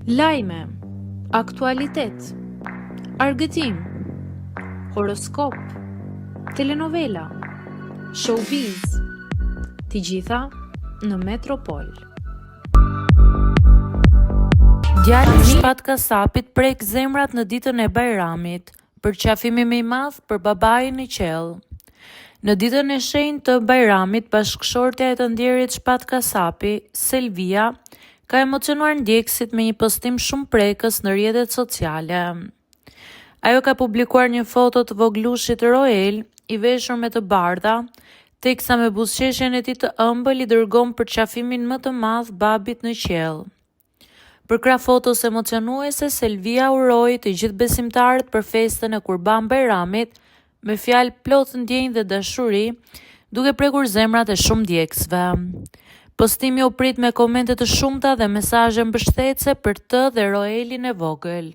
Lajme, aktualitet, argëtim, horoskop, telenovela, showbiz, të gjitha në Metropol. Djali i Shpat Kasapit prek zemrat në ditën e Bajramit. Përqafimi më i madh për babain në qiell. Në ditën e shenjtë të Bajramit, bashkëshortja e të ndjerit Shpat Kasapi, Selvia, ka emocionuar ndjekësit me një postim shumë prekës në rrjetet sociale. Ajo ka publikuar një foto të vogëlushit Roel, i veshur me të bardha, teksa me buzëqeshjen e tij të ëmbël i dërgon përqafimin më të madh babit në qiell. Përkrah fotos emocionuese, Selvia uroi të gjithë besimtarët për festën e Kurban Bajramit me fjalë plot ndjenjë dhe dashuri, duke prekur zemrat e shumë ndjekësve. Postimi u prit me komente të shumta dhe mesazhe mbështetëse për të dhe Roelin e vogël.